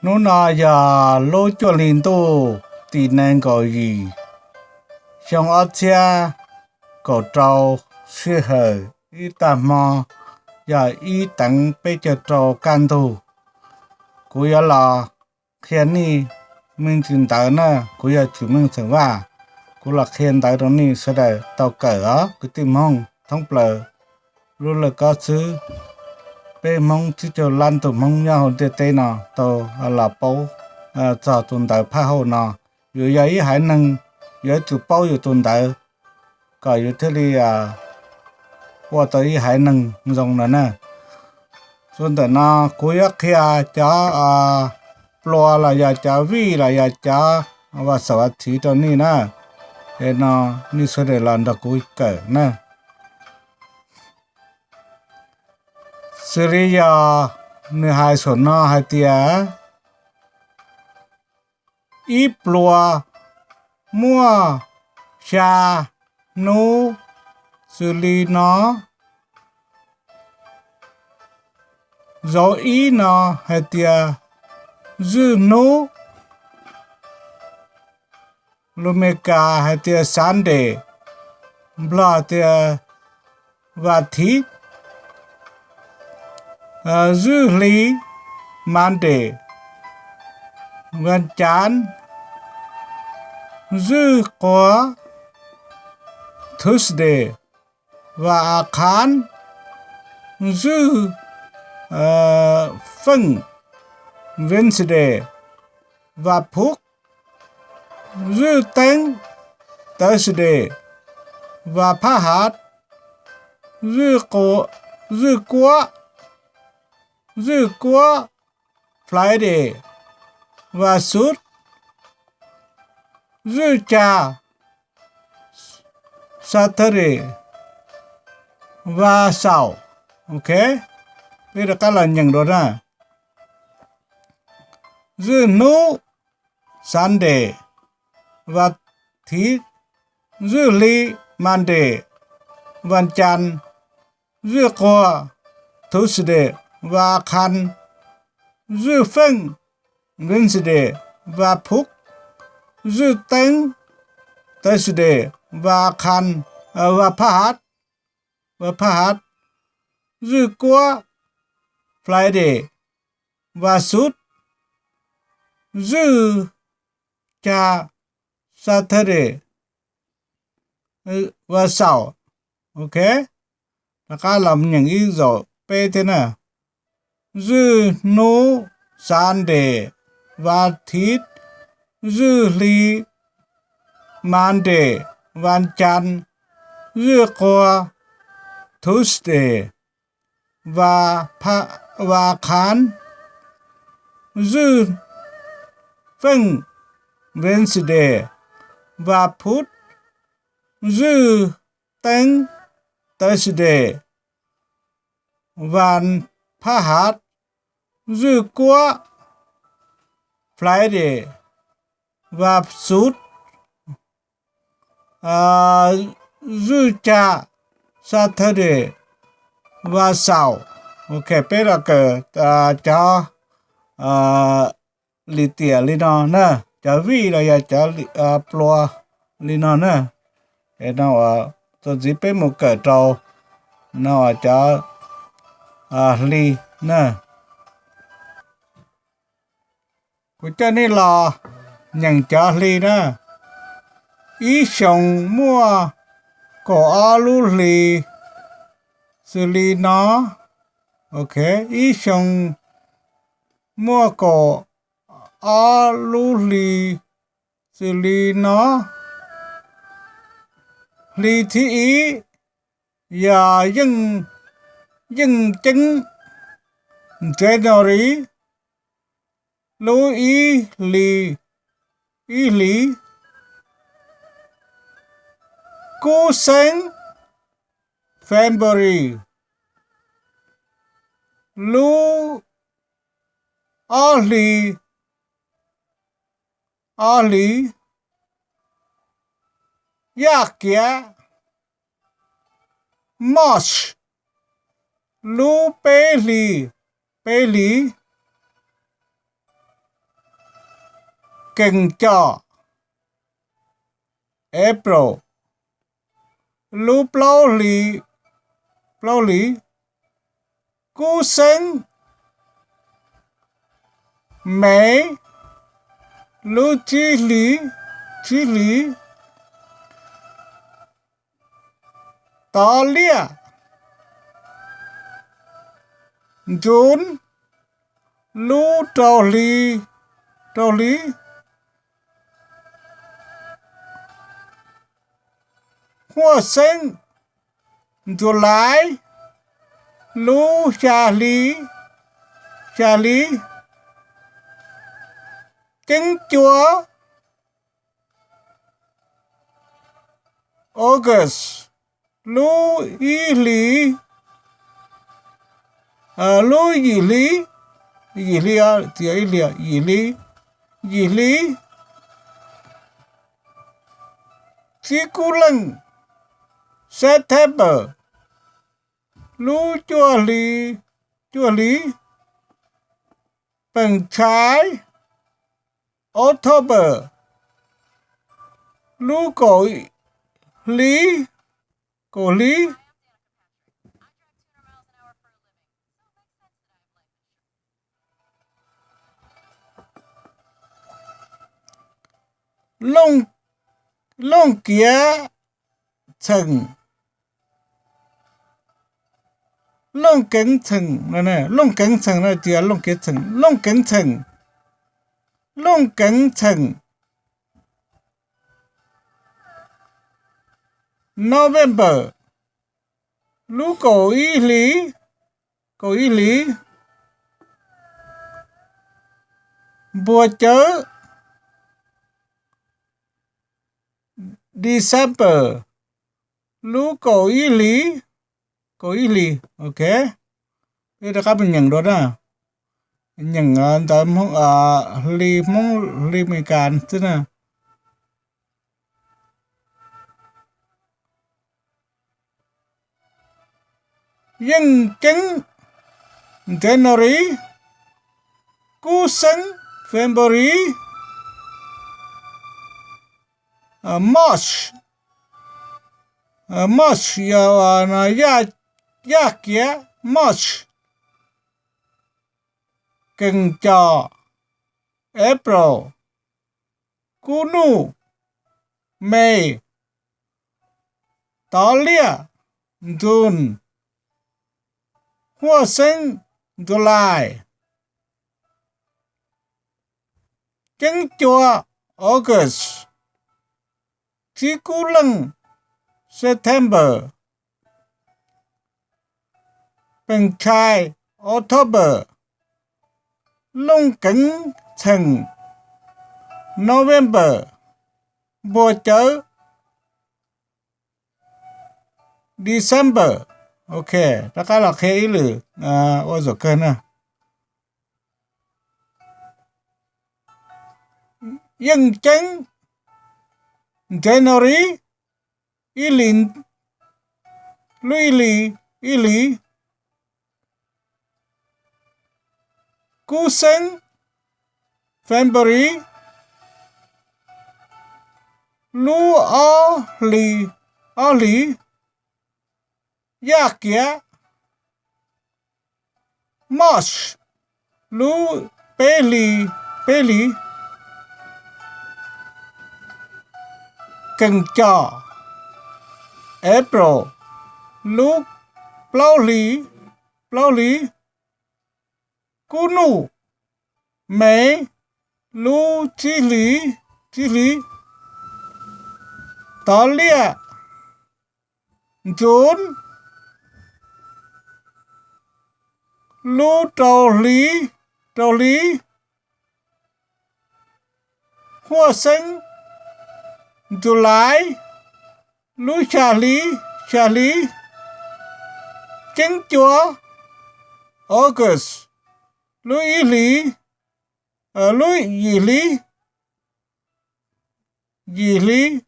Hnub no yog lub cuaj hli ntuj tim nees nkaum yim, xyoo ob txhiab kaum rau, sij hawm ib tag hmo yog ib teev peb caug rau kaj ntug. Kuv yuav los qhia nej me ntsis ntawv na, kuv yog Tsim Meej xeem Vaj. Kuv los qhia ntawv rau nej sawv daws tau kawm os kwv tij Hmoob thoob plaws lub laj kob xwb. Peb Hmoob tsib caug lab tus Hmoob nyob hauv ntiaj teb no tau los paub txog tus ntawv phaj hauj no. Yus yog ib haiv neeg, yuav tsum paub yus tus ntawv kom yus thiaj li ua tau ib haiv neeg zoo no na. Txuas ntawm no kuv yuav qhia cov plua los yog cov vij los yog cov vas xaum vas thiv rau nej na. Es no nej sawv daws los nrog kuv kawm na. Xws li yog nws hais saum no hais tias ib plua muaj xya hnub xws li no. Zauv ib no hais tias zwj hnub, lus Mes Kas hais tias Sunday, Nplog tias vas thiv, zwj hli Monday, vas cav, zwj quas Tuesday, vas a khav, zwj feej Wednesday, vas phuv, zwj teeb Thursday, vas phaj hav, zwj kuab, zwj kuab Friday, vas xuv, zwj cag Saturday, vas xaum. Ok, peb rov qab los nyeem dua na. Zwj hnub Sunday, vas thiv, zwj hli Monday, vas cav, zwj quas Tuesday, vas a khav, zwj feej Wednesday, vas phuv, zwj teeb Thursday, vas a khav, vas phaj hav, vas phaj hav, zwj kuab Friday, vas xuv, zwj cag Saturday, vas xaum. Ok, rov qab los nyeem ib zaug peb thiab na. Zwj hnub Sunday, vas thiv, zwj hli Monday, vas cav, zwj quas Tuesday, vas khav, zwj feej Wednesday, vas phuv, zwj teeb Thursday, vas phaj hav, zwj kuab Friday, vas xuv, zwj cag Saturday, vas xaum. Ok, peb los kawm cov lim tiam li no na, cov vij los yog cov plua li no na. Es no txuas ntxiv peb mus kawm rau no cov hli na. Kuv coj nej los nyeem cov hli na. Ib xyoos muaj kaum ob lub hli xws li no. Ok, ib xyoos muaj kaum ob lub hli xws li no. Hli thib ib yog yeej ceeb, January, lub ib hli, ib hlis. Kub xeeb, February, lub ob hli, ob hlis. Yaj kiav, March, lub peb hlis, peb hlis. Kees com, April. Lub plaub hli, plaub hli. Kub xeeb, May. Lub tsib hli, tsib hli. Tov liaj, June. Lub rau hli, rau hli. Huaj xeeb, July. Lub xya hli, xya hli. Ceeb cua, August. Lub ib hlis, lub yim hli, yim hli, txiav ib hlis, yim hli, yim hli. Tsib kub leej, September. Lub cuaj hli, cuaj hli. Pees tshais, October. Lub kaum hli, kaum hli. Looj, Looj Kev Txheem, Looj Kev Txheem, Looj Kev Txheem no tias Looj Kev Txheem, Looj Kev Txheem, Looj Kev Txheem, November. Lub kaum ib hlis, kaum ib hlis. Npuag Cawv, December. Lub kaum ib hlis, kaum ib hlis, ok. Peb rov qab mus nyeem dua na. Nyeem ntawv Hmoob, hli Hmoob, hli Amelikas xwb na. Yeej Ceeb, January. Kub Xeeb, February. March, March yog Yaj Kiav, March. Kees Com, April. Kub Nuj, May. Tov Liaj, June. Huaj Xeeb, July. Ceeb Cua, August. Tsib Kub Leej, September. Pees Tshais, October. Looj Keev Txheem, November. Npuag Cawv, December. Ok, rov qab los qhia ib lwm ua zaum kawg na. Yeej Ceeb, January, ib hlis, lub ib hlis, ib hlis. Kub Xeeb, February, lub ob hlis, ob hlis. Yaj Kiav, March, lub peb hlis, peb hlis. Kees Com, April, lub plaub hlis, plaub hlis. Kub Nuj, May, lub tsib hlis, tsib hlis. Tov Liaj, June, lub rau hlis, rau hlis. Huaj Xeeb, July, lub xya hlis, xya hlis. Ceeb Cua, August, lub ib hlis, lub yim hlis, yim hlis,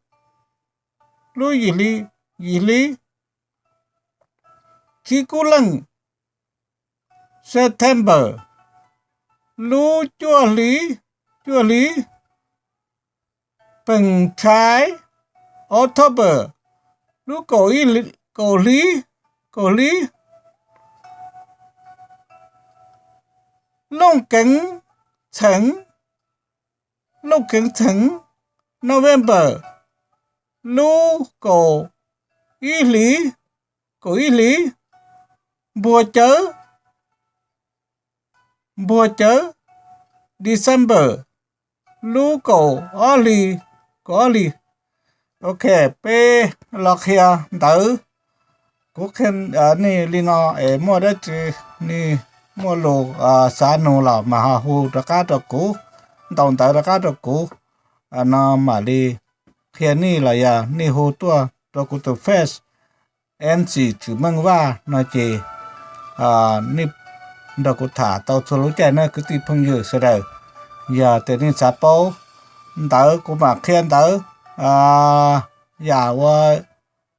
lub yim hlis, yim hlis. Tsib Kub Leej, September, lub cuaj hlis, cuaj hlis. Peem Tshai, October, lub kaum ib, kaum hli, kaum hli. Looj Keev Txheem, Looj Keev Txheem, November, lub kaum ib hli, kaum ib hli. Npuag Cawv, Npuag Cawv, December, lub kaum ob hli, kaum ob hli. Ok, peb los qhia ntawv, kuv qhia nej li no es muaj dab tsi nej muaj lus xav nug los mas ho hu rov qab rau kuv, ntaus ntawv rov qab rau kuv, no mam li qhia nej los yog nej hu tuaj rau kuv tus Face, N C Tswv Meej Vaj no ces nej nrog kuv tham tau txhua lub caij na kwv tij phooj ywg sawv daws. Yog tias nej xav paub ntawv kuv mam qhia ntawv, yam ua,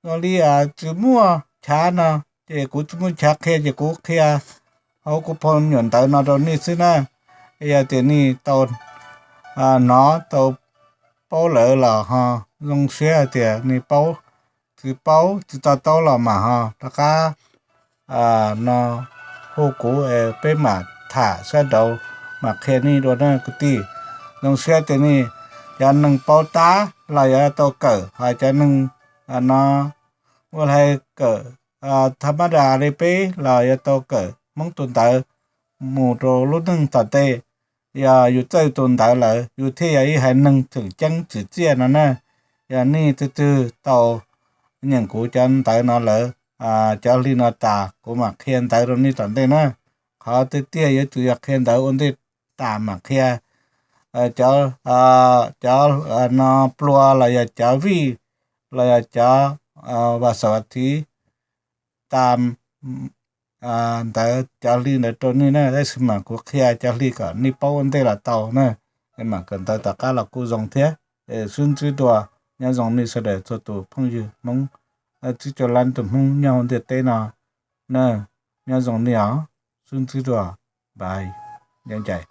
ua li tsis muaj chav no ces kuv tsis muaj chav qhia ces kuv qhia hauv kuv phau nyuam ntawv no rau nej xwb na. Yog tias nej tau hnov tau paub lawm los ho zoo siab tias nej paub, tsis paub tsis to taub los mas ho rov qab no hu kuv es peb mam tham sab nraud mam qhia nej dua na kwv tij. Zoo siab tias nej cov neeg paub tab los yuav tau kawm, ho cov neeg no ua li kawm tha mab das li peb los yuav tau kawm Hmoob tus ntawv mus rau lub neej tom ntej. Yog yus txawj tus ntawv lawm yus thiaj yog ib haiv neeg tseem ceeb tsim txiaj no na. Yog nej twg twg tau nyeem kuv cov ntawv no lawm, cov hli no tas kuv mam qhia ntawv rau nej tom ntej na. Qhov tiag tiag yuav tsum yog qhia ntawv ua ntej tas mam qhia cov, cov no plua los yog cov vij los yog cov vas xaum vas thiv tas ntawd cov hli ntawd rau nej na. Tab sis mas kuv qhia cov hli kom nej paub ua ntej los tau na, es mam kawm ntawv tom qab los kuj zoo thiab. Sib ntsib dua, nyob zoo nej sawv daws txhua tus phooj ywg Hmoob, tsib caug lab tus Hmoob nyob hauv ntiaj teb no na. Nyob zoo nej os, sib ntsib dua, bye, nyob ncaim.